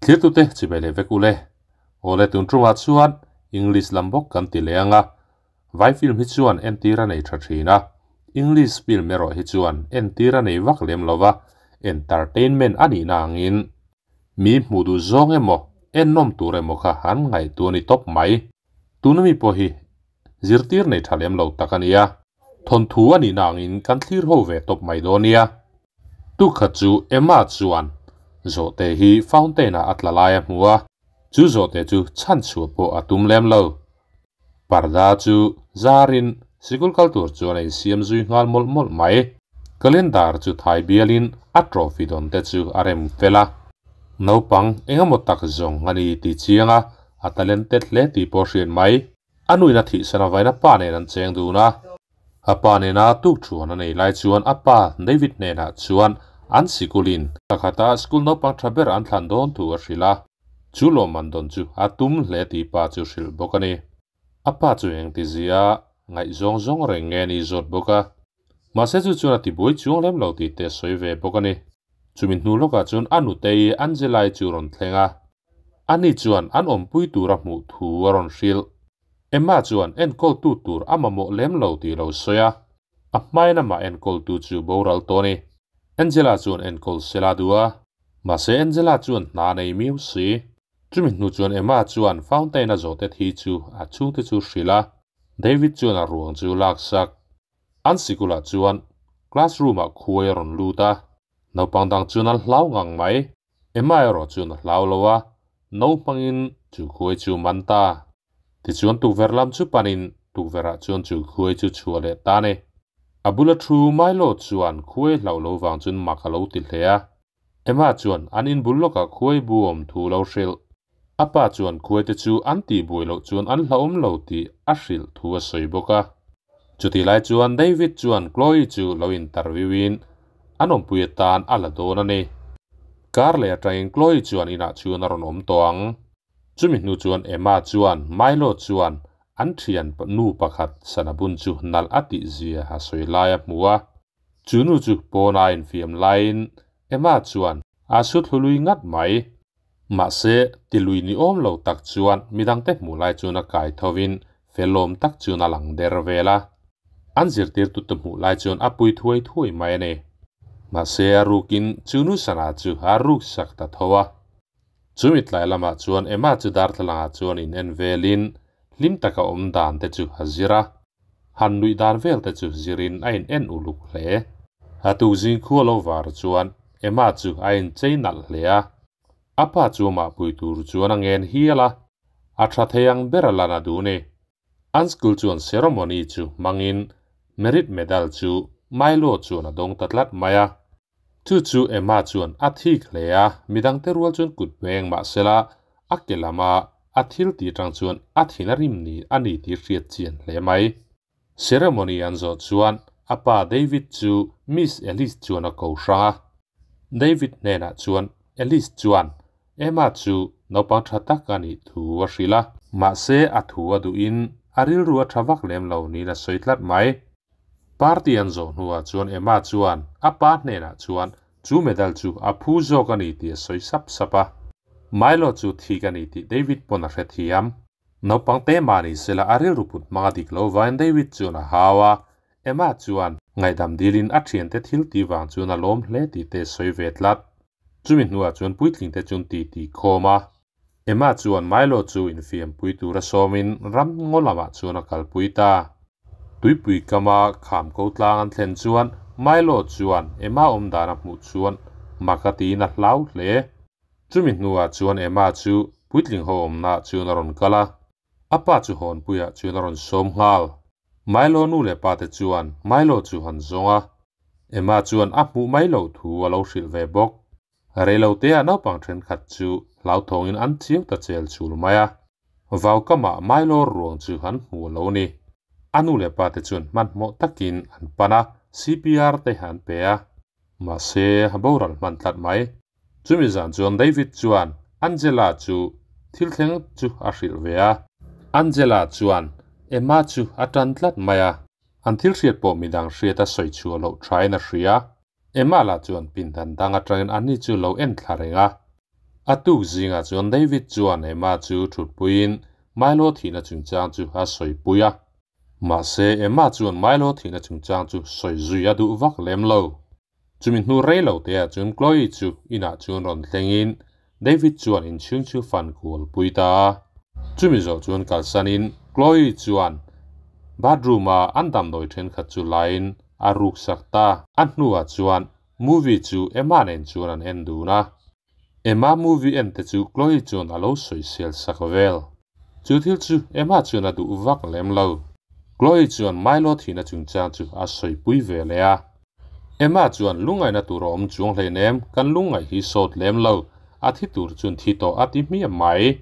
Thirtute chibai leh vek ule. Awle tun tumah chuan English lam bawk kan ti leh ang a. Vai film hi chuan entir a nei tha thin a, English film erawh hi chuan entir a nei vak lem lova, entertainment a nihna angin mi hmuh duh zawng emaw ennawm tur emaw kha an ngaihtuah a ni tawp mai. Tuna mi pawh hi zirtir nei tha lem lo tak a nia. Thawnthu a nihna angin kan thlir ho ve tawp mai dawn nia. Tukhat chu Emma chuan zawhte hi fountain ah a tla lai a hmu a, chu zawhte chu chhan chhuah pawh a tum lem lo. Parda chu zarin sikul kal tur chuan a insiam zui nghal mawlh mawlh mai. Calendar chu thai bialin a trophy dawn te chu a rem fel a. Naupang engemaw tak zawng a ni tih chiang a, a talented hle tih pawh hriat mai. A nuin a thihsan avain a pa nen an cheng dun a. A pa nena tukṭhuan a nei lai chuan a pa David hnenah chuan an sikulin pakhata school naupang ṭha ber an thlan dawn thu a hrilh a. Chu lawmman dawn chu a tum hle tih pa chu hrilh bawk a ni. A pa chu engtizia ngaihzawng zawng reng nge ni zawt bawk a. Mahse chu chuan a tibuai chuang lem lo tih te a sawi ve bawk a ni. Chumi hnu lawkah chuan a nutei Angelai chu rawn thleng a. Ani chuan an awmpui tur a hmuh thu a rawn hrilh. Emma chuan enkawltu tur a mamawh lem lo tih lo sawi a. A hmain amah enkawltu chu boral tawh a ni. Angela chuan enkawl sela duh a. Mahse Angela chuan hna a nei miau si. Chumi hnu chuan Emma chuan fountain a zawhte thi chu a chhungte chu hrilh a. David chuan a ruang chu laksak. An sikulah chuan classroom ah khuai a rawn lut a, naupang dang chuan an hlau ngang mai. Emma erawh chuan a hlau lo a, no hmangin chu khuai chu man ta. Tichuan tukverh lam chu panin tukverh ah chuan chu khuai chu chhuah leh ta ni. A bula thu Milo chuan khuai hlauh lo vang chuan mak a lo ti hle a. Emma chuan an inbul lawkah khuai bu awm thu lo hrilh. A pa chuan khuaite chu an tihbuai loh chuan an hlauhawm lo tih a hrilh thu a sawi bawk a. Chutih lai chuan David chuan Chloe chu lo interview in an awmpui atan a la dawn a ni. Kar leh atangin Chloe chuan inah chuan a rawn awm tawh ang. Chumi hnu chuan Emma chuan Milo chuan an thian nu pakhat sana bun chu nalh a tih zia a sawi lai a hmu a. Chu nu chu pawn a infiam laiin Emma chuan a su thlu lui ngat mai. Mahse, ti lui ni awm lo tak chuan midangte hmuh lai chuan a kai thovin felawm tak chuan a lang der vel a. An zirtirtute hmuh lai chuan a pui thuai thuai mai a ni. Mahse, a rukin chu nu sana chu a ruk sak ta tho a. Chumi tlai lamah chuan Emma chu darthlalangah chuan in en velin hlim taka awm dan te chu a zir a. Han nuih dan vel te chu zirin a in en uluk hle. A tukzing khu a lo var chuan Emma chu a inchei nalh hle a. A pa chu amah pui tur chuan a ngen hial a, a tha thei ang ber a lan a duh ni. An school chuan ceremony chu hmangin merit medal chu Milo chuan a dawng ta tlat mai a. Chu chu Emma chuan a thik hle a, midangte rual chuan kut hmeng mahsela a ke lama a thil tih atang chuan a thin a rim ni a ni tih hriat chian hle mai. Ceremony an zawh chuan a pa David chu Miss Alice chuan a ko hrang a. David hnenah chuan Alice chuan Emma chu naupang tha tak a nih thu a hrilh a. Mahse a thu a duhin a rilru a tha vak lem lo niin a sawi tlat mai. Party an zawh hnuah chuan Emma chuan a pa hnenah chuan chu medal chu a phu zawk a ni tih a sawi sap sap a. Milo chu thik a ni tih David pawn a hrethiam. Naupang te mah ni sela a rilru put hmang a dik lo vain David chuan a hau a, Emma chuan ngaihdam dilin a thiante thil tih vang chuan a lawm hle tih te a sawi ve tlat. Chumi hnuah chuan puitling te chuan ti ti khawm a. Emma chuan Milo chu infiampui tura sawmin ram ngaw lamah chuan a kalpui ta. Tuipui kama kham ko tlang an thlen chuan Milo chuan Emma awm dan a hmuh chuan mak a tiin a hlau hle. Chumi hnuah chuan Emma chu puitling ho awmnaah chuan a rawn kal a. A pa chu hawnpuiah chuan a rawn sawm nghal. Milo nu leh pa te chuan Milo chu han zawng a. Emma chuan a hmuh mai loh thu a lo hrilh ve bawk. Reiloteah naupang thenkhat chu hlauthawngin an chiau ta chel chul mai a. Vaukamah Milo ruang chu an hmu lo ni. A nu leh pa te chuan hmanhmawh takin an pan a, CPR te an pe a. Mahse, a boral hman tlat mai. Chumi zan chuan David chuan Angela chu thil thleng chu a hrilh ve a. Angela chuan Emma chu a tan tlat mai a. An thil hriat pawh midang hriat a sawi chhuah loh thain a hria. Emma lah chuan pindan dang atangin ani chu lo en thla reng a. A tuk zingah chuan David chuan Emma chu thutpuiin Milo thihna chungchang chu a sawipui a. Mahse, Emma chuan Milo thihna chungchang chu sawi zui a duh vak lem lo. Chumi hnu rei lo te ah chuan Chloe chu inah chuan rawn thlengin David chuan inchhung chu fan kual pui ta a. Chumi zawh chuan kalsanin Chloe chuan bathroom a an damdawi thenkhat chu lain a ruk sak ta. A hnuah chuan movie chu Emma nen chuan an en dun a. Emma movie en te chu Chloe chuan a lo sawisel sak vel. Chu thil chu Emma chuan a duh vak lem lo. Chloe chuan Milo thihna chungchang chu a sawipui ve leh a. Emma chuan lungngaihna tur a awm chuang hleinem, kan lungngaih hi sawt lem lo, a thi tur chuan thi tawh a ti hmiah mai.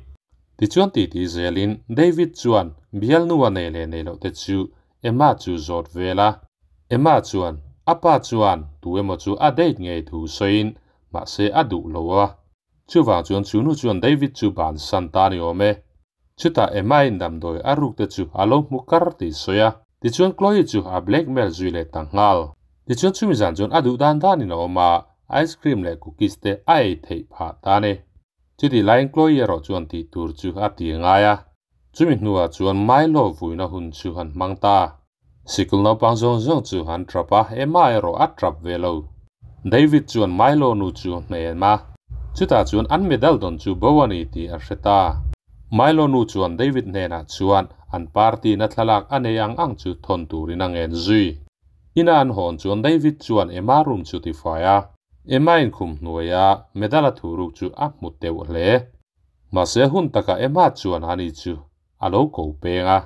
Tichuan titi zelin David chuan bialnu a nei leh nei loh te chu Emma chu zawt vel a. Emma chuan a pa chuan tu emaw chu a date ngei thu sawiin mahse a duh lo a. Chuvang chuan chu nu chuan David chu bansan ta a ni awm e. Chutah Emma in damdawi a ruk te chu a lo hmu kar tih sawi a, tichuan Chloe chu a blackmail zui leh ta nghal. Tichuan chumi zan chuan a duh dan danin a awm a, ice cream leh cookies te a ei theih phah ta a ni. Chutih laiin Chloe erawh chuan tih tur chu a ti ngai a. Chumi hnuah chuan Milo vuina hun chu an hmang ta. Sikul naupang zawng zawng chu an trap a, Emma erawh a trap ve lo. David chuan Milo nu chu a hnem a, chutah chuan an medal dawn chu bo a ni tih a hre ta. Milo nu chuan David hnenah chuan an party na thlalak a nei ang ang chu thawn turin a ngen zui. Ina an hawn chuan David chuan Emma room chu tifai a, Emma inkhum hnuaia medal a thuruk chu a hmu teuh hle. Mahse hun takah Emma chuan ani chu a lo ko peng a.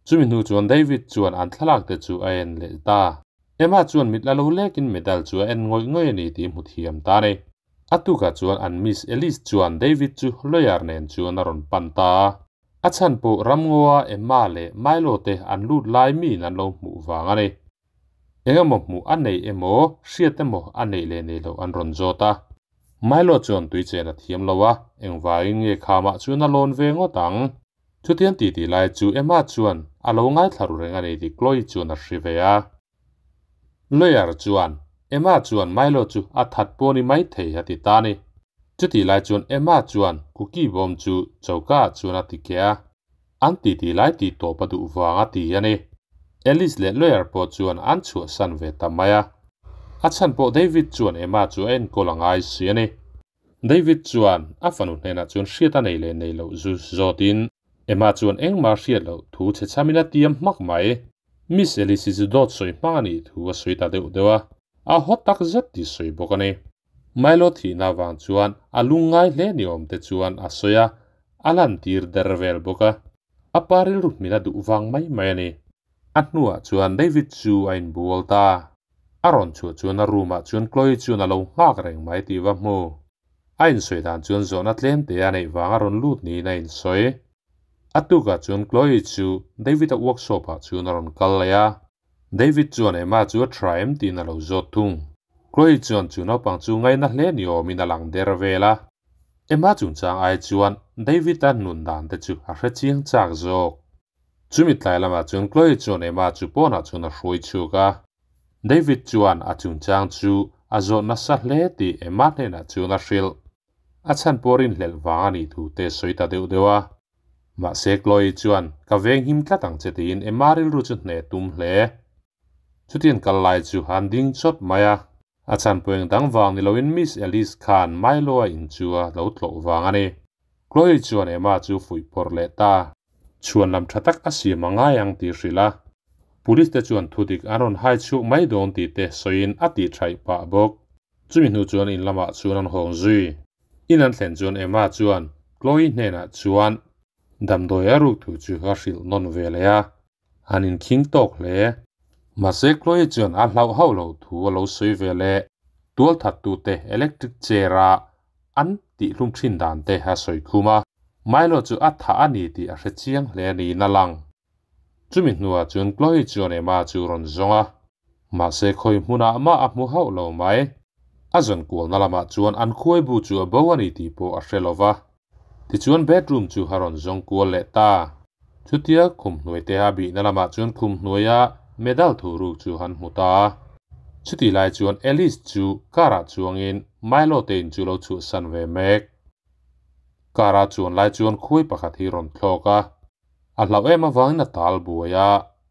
Chumi hnu chuan David chuan an thlalak te chu a en leh ta. Emma chuan mit la lo lekin medal chu a en ngawih ngawih a ni tih hmu thiam ta a ni. A tukah chuan an Miss Alice chuan David chu lawyer nen chuan a rawn pan ta a. A chhan pawh Ramngawa Emma leh Milo te an lut lai miin an lo hmuh vang a ni. Eng emaw hmuh a nei emaw, hriat emaw a neih leh nei loh an rawn zawt a. Milo chuan tui chen a thiam lo a, engvangin nge khamah chuan a lawn ve ngawt ang? Chutiang ti tih lai chu Emma chuan a lo ngaithla ru reng a ni tih Chloe chuan a hri ve a. Lawyer chuan Emma chuan Milo chu a that pawh ni mai thei a ti ta a ni. Chutih lai chuan Emma chuan cookie bawm chu choka ah chuan a ti keh a. An ti tih lai tih tawp a duh vang a ti a ni. Alice leh lawyer pawh chuan an chhuahsan ve ta mai a. A chhan pawh David chuan Emma chu a enkawl a ngai si a ni. David chuan a fanu hnenah chuan hriat a nei leh nei loh zu zawtin Emma chuan engmah hriat loh thu chhe chhamin a tiam hmak mai. Miss Alice-i chu dawt sawi hmang a nih thu a sawi ta deuh deuh a, a haw tak zet tih sawi bawk a ni. Milo thihna avang chuan a lungngai hle ni awm te chuan a sawi a, a lantir der vel bawk a. A pa rilru hmin a duh vang mai mai a ni. A hnuah chuan David chu a inbual ta. A rawn chhuah chuan a room ah chuan Chloe chuan a lo nghak reng mai tih va hmu. A insawi dan chuan zawhna tlem te a neih vang a rawn lut niin a insawi. A tukah chuan Chloe chu David-a workshop ah chuan a rawn kal leh a. David chuan Emma chu a tha em tiin a lo zawt thung. Chloe chuan chu naupang chu ngaina hle ni awmin a lang der vel a. Emma chungchang ai chuan David-a nun dan te chu a hre chiang chak zawk. Chumi tlai lamah chuan Chloe chuan Emma chu pawnah chuan a hruai chhuk a. David chuan a chungchang chu a zawh nasa hle tih Emma hnenah chuan a hrilh. A chhan pawh rinhlelh vang a nih thu te sawi ta deuh deuh a. Mahse Chloe chuan ka veng him tlat ang che tiin Emma rilru chu hneh tum hle. Chutiang kal lai chu an ding chawt mai a. A chhan pawh eng dang vang ni loin Miss Alice khan Milo-a in chu a lo tlawh vang a ni. Chloe chuan Emma chu fuih pawrh leh ta. Chhuan lam tha tak a siam a ngai ang tih hrilh a. Police te chuan thudik an rawn hai chhuak mai dawn tih te sawiin a tih thaih pah bawk. Chumi hnu chuan in lamah chuan an hawng zui. In an thlen chuan Emma chuan Chloe hnenah chuan damdawi a ruk thu chu a hrilh nawn ve leh a. An inkhing tawk hle. Mahse Chloe chuan a hlauh hauh loh thu a lo sawi ve leh. Tualthattute electric chair a an tihhlum thin dan te a sawi khum a. Milo chu a thah a ni tih a hre chiang hle niin a lang. Chumi hnuah chuan Chloe chuan Emma chu rawn zawng a. Mahse khawi hmunah mah a hmu hauh lo mai. A zawn kualna lamah chuan an khuai bu chu a bo a ni tih pawh a hre lo va. Tichuan bedroom chu a rawn zawng kual leh ta. Chutia khum hnuai te a bihna lamah chuan khum hnuaia medal thu ruk chu han hmu ta a. Chutih lai chuan Alice chu car ah chuangin Milo te in chu lo chhuahsan ve mek. Car a chuan lai chuan khuai pakhat hi rawn thlawk a, a hlauh em avangin a tal buai a,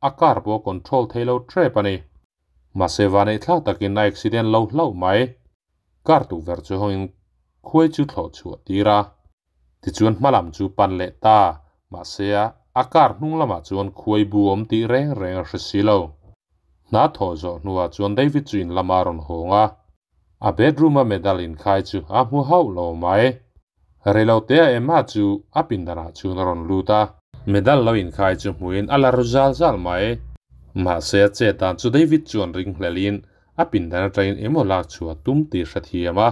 a car pawh a control thei lo tep a ni. Mahse vaneih thlak takin a accident lo hlauh mai. Car tukverh chu hawngin khuai chu thlawh chhuah tir a. Tichuan hmalam chu pan leh ta, mahse a car hnung lamah chuan khuai bu awm tih reng reng a hre si lo. Hna thawh zawh hnuah chuan David chu in lama a rawn hawng a, a bedroom a medal inkhai chu a hmu hauh lo mai. Reilotea Emma chu a pindanah chuan a rawn lut a. Medal lo inkhai chu hmuin a la ru zal zal mai. Mahse a chet dan chu David chuan ringhlelin a pindan atangin emaw lak chhuah tum tih hrethiam a.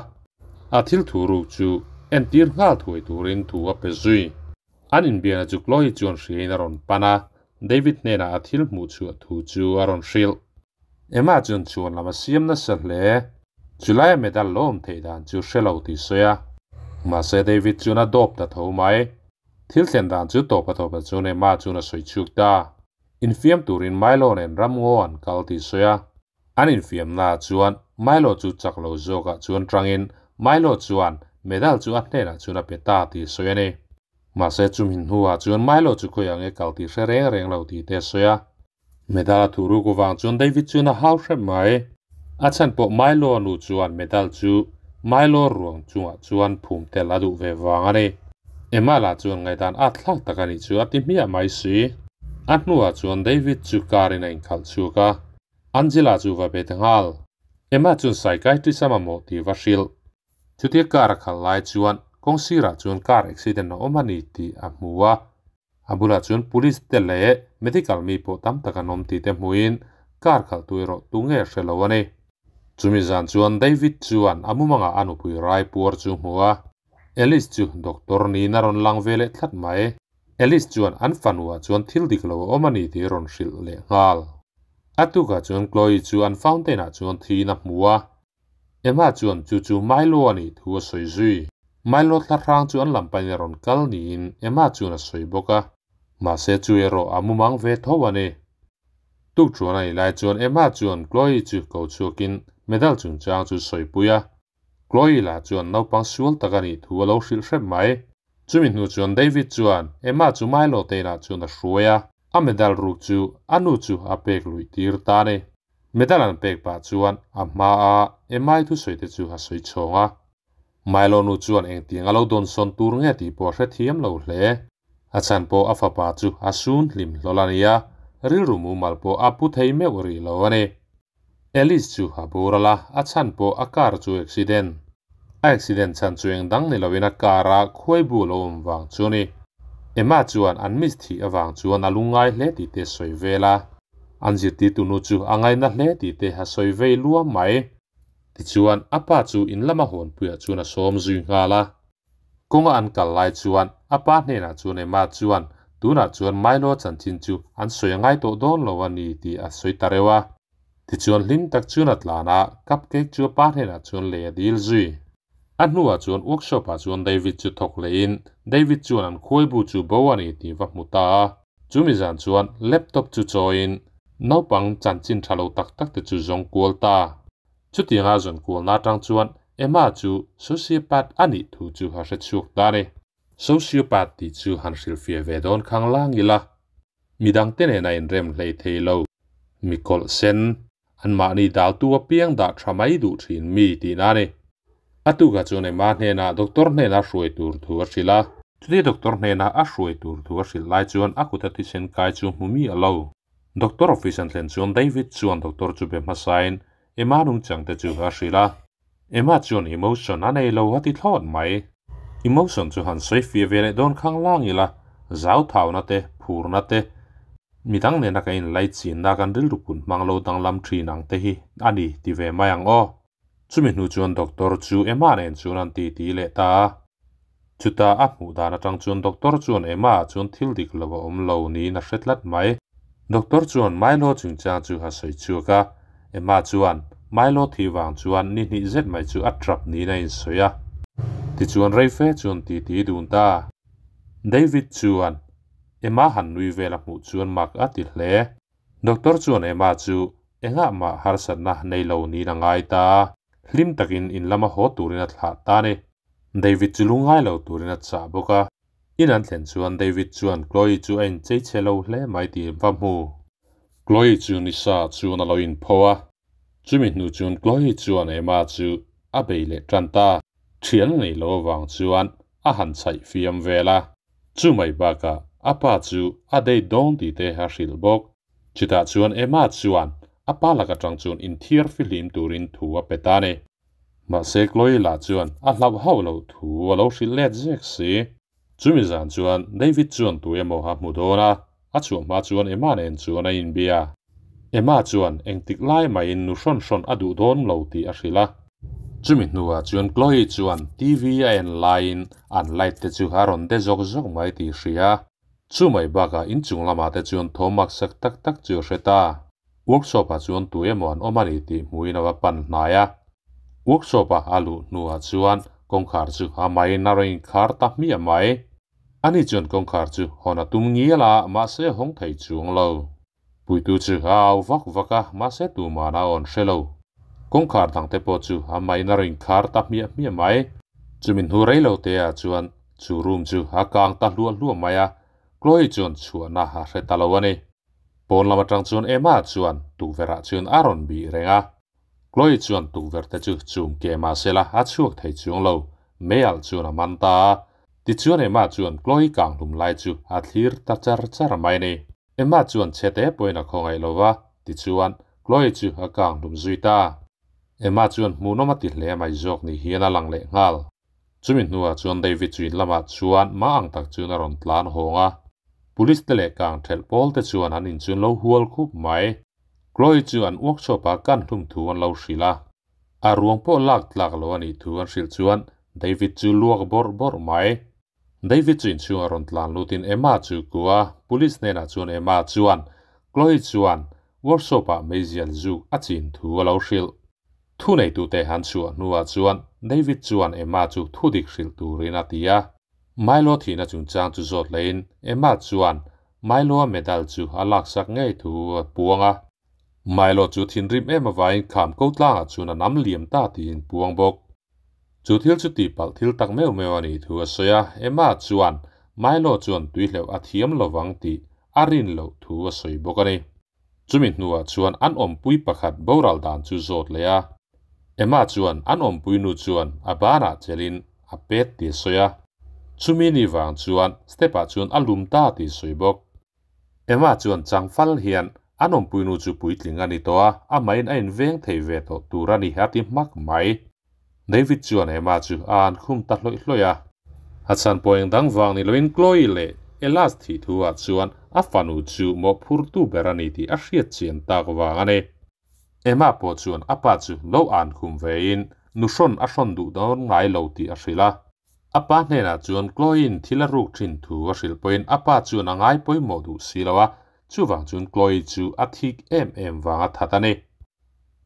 A thil thu ruk chu entir nghal thuai turin thu a pe zui. An inbiakna chu Chloe chuan hriain a rawn pan a, David hnenah a thil hmuh chhuah thu chu a rawn hrilh. Emma chuan chhuan lam a siam nasa hle. Chulaia medal lo awm theih dan chu hre lo tih sawi a. Mahse David chuan a dawp ta tho mai. Thil thlen dan chu tawpa tawpa chuan Emma chuan a sawi chhuk ta. Infiam turin Milo nen ramngaw an kal tih sawi a. An infiamnaah chuan Milo chu chak lo zawkah chuan tangin Milo chuan medal chu a hnenah chuan a pe ta tih sawi a ni. Mahse chumi hnuah chuan Milo chu khawiah nge kal tih hre reng reng lo tih te a sawi a. Medal a thuh ruk avang chuan David chuan a hau hrep mai. A chhan pawh Milo a nu chuan medal chu Milo ruang chungah chuan phum tel a duh ve vang a ni. Emma lah chuan ngaihdan at thlak tak a nih chu a ti hmiah mai si. A hnuah chuan David chu car in a inkhalh chhuak a. Angela chu va bet nghal. Emma chuan psychiatrist a mamawh tih va hrilh. Chutia car a khalh lai chuan kawng sirah chuan car accident a awm a ni tih a hmu a. A bulah chuan police te leh medical mi pawh tam tak an awm tih te hmuhin car khalhtu erawh tu nge hre lo a ni. Chumi zan chuan David chuan a mumangah a nupui rai puar chu hmu a. Alice chu doctor niin a rawn lang ve leh tlat mai. Alice chuan an fanuah chuan thil dik lo a awm a ni tih rawn hrilh leh nghal. A tukah chuan Chloe chu an fountain ah chuan thiin a hmu a. Emma chuan chu chu Milo a nih thu a sawi zui. Milo thla hrang chu an lam panin a rawn kal niin Emma chuan a sawi bawk a. Mahse chu erawh a mumang ve tho a ni. Tuk chuan a nih lai chuan Emma chuan Chloe chu ko chhuakin medal chungchang chu sawipui a. Chloe lah chuan naupang sual tak a nih thu a lo hrilh hrep mai. Chumi hnu chuan David chuan Emma chu Milo te inah chuan a hruai a, a medal ruk chu a nu chu a pek luih tir ta a ni. Medal an pek pah chuan a hma a Emma-i thusawi te chu a sawi chhawng a. Milo nu chuan engtiang a lo dawn sawn tur nge tih pawh a hrethiam lo hle. A chhan pawh a fapa chu a sun hlim hlawl a nia, rilru mumal pawh a pu thei meuh rih lo a ni. Alice chu a boral a, a chhan pawh a car chu accident. A accident chhan chu eng dang ni loin a car a khuai bu lo awm vang chu a ni. Emma chuan an miss thih avang chuan a lungngai hle tih te sawi vel a. An zirtirtu nu chu a ngaina hle tih te a sawi vei luam mai. Tichuan a pa chu in lama hawnpuiah chuan a sawm zui nghal a. Kawnga an kal lai chuan a pa hnenah chuan Emma chuan tunah chuan Milo chanchin chu an sawi a ngai tawh dawn lo a ni tih a sawi ta reuh a. Tichuan hlim tak chuan a tlan a, cupcake chu a pa hnenah chuan lei a dil zui. A hnuah chuan workshop ah chuan David chu thawk lehin David chuan an khuaibu chu bo a ni tih va hmu ta a. Chumi zan chuan laptop chu chawiin naupang chanchin tha lo tak tak te chu zawng kual ta. Chutianga zawn kualna atang chuan Emma chu sociopath a nih thu chu a hre chhuak ta a ni. Sociopath tih chu han hrilhfiah ve dawn khang lang ila, midangte nena inrem hlei thei lo, mi kawlh sen, anmahni daltu apiang dah tha mai duh thin mi tihna a ni. A tukah chuan Emma hnenah doctor hnena hruai tur thu a hrilh a. Chutia doctor hnena a hruai tur thu a hrilh lai chuan a kuta thisen kai chu hmu mi a lo. Doctor office an thlen chuan David chuan doctor chu be hmasain Emma nungchang te chu a hrilh a. Emma chuan emotion a nei lo a ti thlawt mai. Emotion chu han sawi fiah ve leh dawn khang lang ila, zau thauna te, phurna te, midang nena kan inlaichinna kan rilru pun hmang lo danglam thin ang te hi a ni ti ve mai ang aw. Chumi hnu chuan doctor chu Emma nen chuan an titi leh ta a. Chuta a hmuh dan atang chuan doctor chuan Emma ah chuan thil dik lo a awm lo niin a hre tlat mai. Doctor chuan Milo chungchang chu a sawi chhuak a, Emma chuan Milo thi vang chuan ni hnih zet mai chu a trap niin a insawi a. Tichuan rei fe chuan titi dun ta. David chuan Emma han nui vel a hmuh chuan mak a ti hle. Doctor chuan Emma chu engah mah harsatna nei lo niin a ngai ta. Hlim takin in lama haw turin a thlah ta a ni. David chu lungngai lo turin a chah bawk a. In an thlen chuan David chuan Chloe chu a inchei chhe lo hle mai tih va hmu. Chloe chu nisa chuan a lo inpho a. Chumi hnu chuan Chloe chuan Emma chu a bei leh tan ta. Thian a neih loh avang chuan a han chhaih fiam vel a. Chumai bakah a pa chu a date dawn tih te a hrilh bawk. Chutah chuan Emma chuan a pa lak atang chuan inthiar fihlim turin thu a pe ta a ni. Mahse Chloe lah chuan a hlauh hauh loh thu a lo hrilh let zek si. Chumi zan chuan David chuan tu emaw a hmu dawn a, a chhuah hma chuan Emma nen chuan a inbia. Emma chuan engtik lai mahin nu hrawn hrawn a duh dawn lo tih a hrilh a. Chumi hnuah chuan Chloe chuan TV a en laiin an light te chu a rawn de zawk zawk mai tih a hria. Chu mai bakah inchung lamah te chuan thaw maksak tak tak chu a hre ta. Workshop ah chuan tu emaw an awm a ni tih hmuhin a va pan hnai a. Workshop a a luh hnuah chuan kawngkhar chu a maiin a rawn inkhar ta hmiah mai. Ani chuan kawngkhar chu hawn a tum ngial a, mahse hawng thei chuang lo. Puitu chu a au vak vak a, mahse tumahna a awn hre lo. Kawngkhar dang te pawh chu a maiin a rawn inkhar ta hmiah hmiah mai. Chumi hnu rei lo te ah chuan chu room chu a kang ta hluah hluah mai a, Chloe chuan chhuahna a hre ta lo a ni. Pawn lam atang chuan Emma chuan tukverh ah chuan a rawn bih reng a. Chloe chuan tukverh te chu chum ke mah sela a chhuak thei chuang lo, meialh chuan a man ta a. Tichuan Emma chuan Chloe kang hlum lai chu a thlir ta char char mai a ni. Emma chuan chhe te pawhin a khawngaih lo va, tichuan Chloe chu a kang hlum zui ta. Emma chuan hmuhnawm a ti hle mai zawk ni hian a lang leh nghal. Chumi hnuah chuan David chu in lamah chuan mah ang tak chuan a rawn tlan hawng a. Police te leh kang thelh pawl te chuan an in chu an lo hual khup mai. Chloe chu an workshop ah kan hlum thu an lo hrilh a. A ruang pawh lak tlak lo a nih thu an hrilh chuan David chu luak bawrh bawrh mai. David chu inchhung a rawn tlan lutin Emma chu ku a, police hnenah chuan Emma chuan Chloe chuan workshop ah meizial zuk a chin thu a lo hrilh. Thu neitute han chhuah hnuah chuan David chuan Emma chu thu dik hrilh turin a ti a. Milo thihna chungchang chu zawt hlein Emma chuan Milo-a medal chu a laksak ngei thu a puang a. Milo chu thinrim em avangin kham ko tlangah chuan a nam liam ta tiin puang bawk. Chu thil chu tihpalh thil tak meuh meuh a nih thu a sawi a, Emma chuan Milo chuan tuihleuh a thiam lovang tih a rin loh thu a sawi bawk a ni. Chumi hnuah chuan an awmpui pakhat boral dan chu zawt leh a. Emma chuan an awmpui nu chuan a banah chelin a pet tih a sawi a. Chumi ni vang chuan step ah chuan a lum ta tih a sawi bawk. Emma chuan changfal hian an awmpui nu chu puitling a ni tawh a, amahin a inveng thei ve tawh tur a ni a ti hmak mai. David chuan Emma chu a an khum ta hlawih hlawih a. A chhan pawh eng dang vang ni loin Chloe leh Elas thih thu ah chuan a fanu chu mawhphurtu ber a ni tih a hriat chian tak vang a ni. Emma pawh chuan a pa chu lo an khum vein nu hrawn a hrawn duh dawn ngai lo tih a hrilh a. A pa hnenah chuan Chloe-in thil a ruk thin thu a hrilh pawhin a pa chuan a ngai pawimawh duh si lo a, chuvang chuan Chloe chu a thik em em vang a that a ni.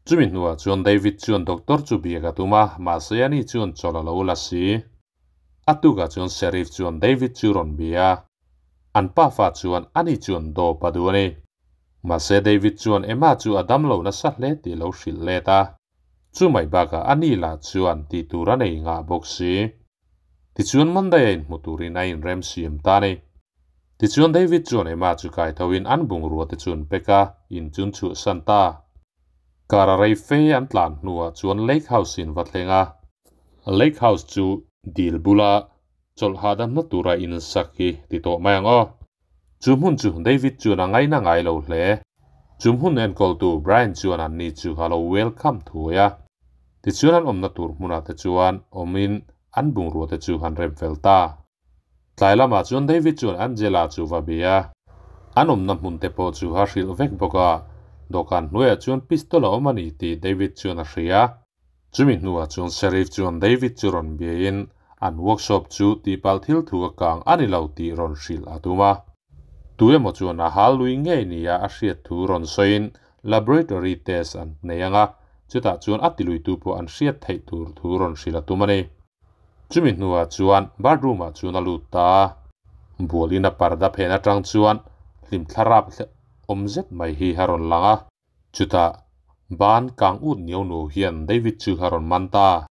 Chumi hnuah chuan David chuan doctor chu biak a tum a, mahse ani chuan chawlh a lo la si. A tukah chuan Sheriff chuan David chu rawn bia a, an pafa chuan ani chuan dawp a duh a ni. Mahse David chuan Emma chu a dam lo nasa hle tih a lo hrilh let a. Chu mai bakah ani lah chuan tih tur a nei ngah bawk si. Tichuan Monday a inhmu turin a inrem siam ta a ni. Tichuan David chuan Emma chu kai thoin an bungrua te chu an pek a, in chu an chhuahsan ta. Kar a rei fe an tlan hnuah chuan Lake House in va thleng a. Lake House chu dil bula chawlh hahdamna tura insak hi ti tawh mai ang aw. Chu hmun chu David chuan a ngaina ngai lo hle. Chu hmun enkawltu Brian chuan anni chu a lo welcome thuai a. Tichuan an awmna tur hmunah te chuan awmin an bungrua te chu an rem fel ta. Tlai lamah chuan David chuan Angela chu va bia a. An awmna hmun te pawh chu a hrilh vek bawk a. Dawhkan hnuaiah chuan pistol a awm a ni tih David chuan a hria. Chumi hnuah chuan Sheriff chuan David chu rawn biain an workshop chu tihpalh thil thu a kang a ni lo tih rawn hrilh a tum a. Tu emaw chuan a hal lui ngei nia a hriat thu rawn sawiin laboratory test an nei ang a, chutah chuan a tiluitu pawh an hriat theih tur thu rawn hrilh a tum a ni. Chumi hnuah chuan bathroom ah chuan a lut ta a, bualin a parda phen atang chuan hlim thlarap awm zet mai hi a rawn lang a. Chutah, ban kang ut niau nuau hian David chu a rawn man ta.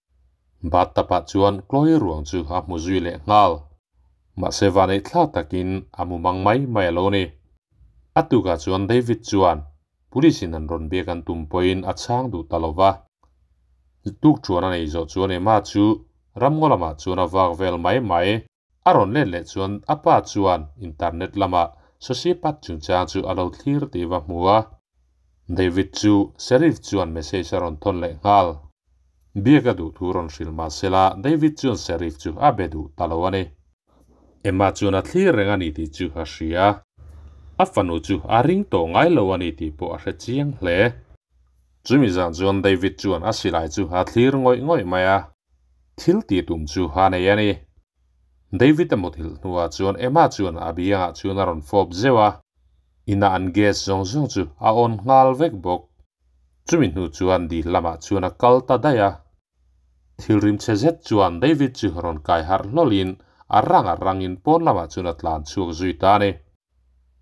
Bathtub ah chuan Chloe ruang chu a hmu zui leh nghal. Mahse vaneih thlak takin a mu mang mai mai a lo ni. A tukah chuan David chuan Police in an rawn biak an tum pawhin a chhang duh ta lo va. Tuk chuan a nei zawh chuan Emma chu ramngaw lamah chuan a vak vel mai mai. A rawn let leh chuan a pa chuan internet lamah sociopath chungchang chu a lo thlir tih va hmu a. David chu Sheriff chuan message a rawn thawn leh nghal. Biak a duh thu rawn hrilh mah sela David chuan Sheriff chu a be duh ta lo a ni. Emma chuan a thlir reng a ni tih chu a hria. A fanu chu a ring tawh ngai lo a ni tih pawh a hre chiang hle. Chumi zan chuan David chuan a silai chu a thlir ngawih ngawih mai a, thil tih tum chu a nei a ni. David a muthilh hnuah chuan Emma chuan a biangah chuan a rawn fawp zeuh a, ina an gas zawng zawng chu a on nghal vek bawk. Chumi hnu chuan dil lamah chuan a kal ta daih a. Thil rim chhe zet chuan David chu rawn kai harh hlawlin a rang a rangin pawn lamah chuan a tlan chhuak zui ta a ni.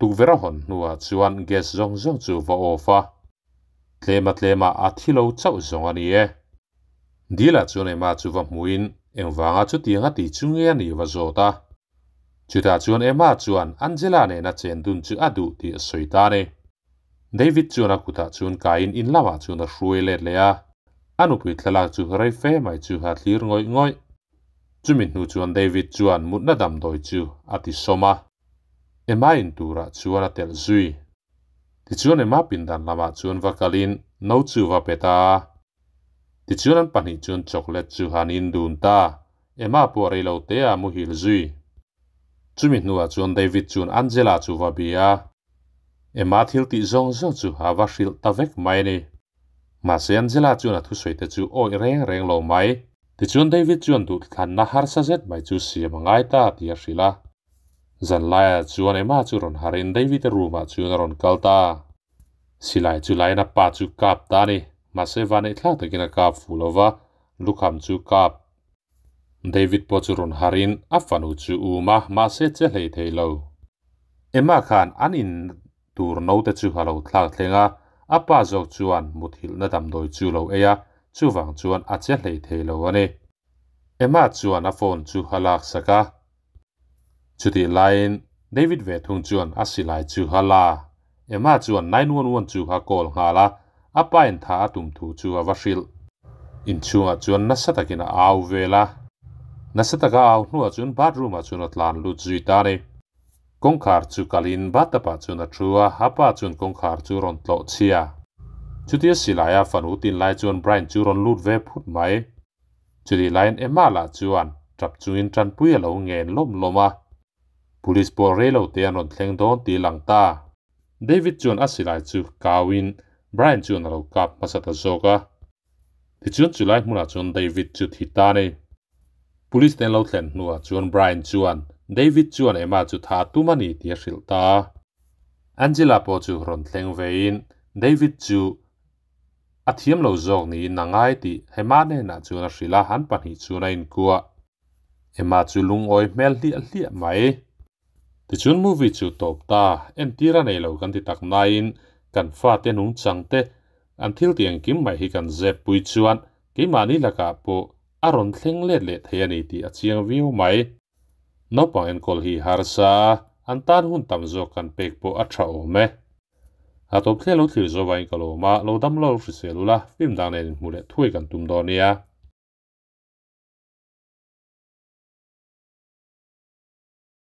Tukverh a hawn hnuah chuan gas zawng zawng chu va off a. Tlema tlema a thi lo chauh zawng a ni e. Dila chuan Emma chu va hmuin engvanga chutiang a ti chu nge a nih va zawt a. Chutah chuan Emma chuan Angela nena chen dun chu a duh tih a sawi ta a ni. David chuan a kutah chuan kaiin in lamah chuan a hruai let leh a. A nupui thlalak chu rei fe mai chu a thlir ngawih ngawih. Chumi hnu chuan David chuan mutna damdawi chu a ti sawm a. Emma in turah chuan a telh zui. Tichuan Emma pindan lamah chuan va kalin no chu va pet a. Tichuan an pahnih chuan chocolate chu han in dun ta. Emma pawh rei lo te a muhil zui. Chumi hnuah chuan David chuan Angela chu va bia a. Emma thil tih zawng zawng chu a va hrilh ta vek mai a ni. Mahse Angela chuan a thusawi te chu awih reng reng lo mai. Tichuan David chuan duhthlanna harsa zet mai chu siam a ngai ta tih a hrilh a. Zan laiah chuan Emma chu rawn harin David-a room ah chuan a rawn kal ta. Silai chu lain a pa chu kap ta a ni. Mahse vaneih thlak takin a kap fuh lo va, lukham chu kap. David pawh chu rawn harin a fanu chu um a, mahse che hlei thei lo. Emma khan an in tur note chu a lo thlak thleng a, a pa zawk chuan muthilhna damdawi chu lo ei a, chuvang chuan a che hlei thei lo a ni. Emma chuan a phone chu a laksak a. Chutih laiin David ve thung chuan a silai chu a la. Emma chuan 911 chu a call nghal a, a pa in tha a tum thu chu a va hrilh. Inchhungah chuan nasa takin a au vel a. Nasa taka a au hnuah chuan bathroom ah chuan a tlan lut zui ta a ni. Kawngkhar chu kalin bathtub ah chuan a thu a, a pa chuan kawngkhar chu rawn tlawh chhia. Chutia silai a fanu tin lai chuan Brian chu rawn lut ve phut mai. Chutih laiin Emma lah chuan tap chungin tanpui a lo ngen lawm lawm a. Police pawh rei lo te an rawn thleng dawn tih lang ta. David chuan a silai chu kauin Brian chuan a lo kap hmasa ta zawk a. Tichuan chulai hmunah chuan David chu thi ta a ni. Police te an lo thlen hnuah chuan Brian chuan David chuan Emma chu tha a tum a ni tih a hrilh ta a. Angela pawh chu rawn thleng vein David chu A thiam lo zawk niin a ngai tih Emma hnenah chuan a hrilh a, an pahnih chuan a inkuah. Emma chu lungawi hmel hliah hliah mai. Tichuan movie chu tawp ta, entir a nei lo kan ti tak naiin kan fate nungchang te an thil tih engkim mai hi kan zep pui chuan keimahni lakah pawh a rawn thleng let leh thei a ni tih a chiang viau mai. Naupang enkawl hi harsa a, an tan hun tam zawk kan pek pawh a tha awm e. A tawp thliah lo thlir zawh vangin ka lawm a, lo dam lo hrisel ula, film dang nen inhmuh leh thuai kan tum dawn nia.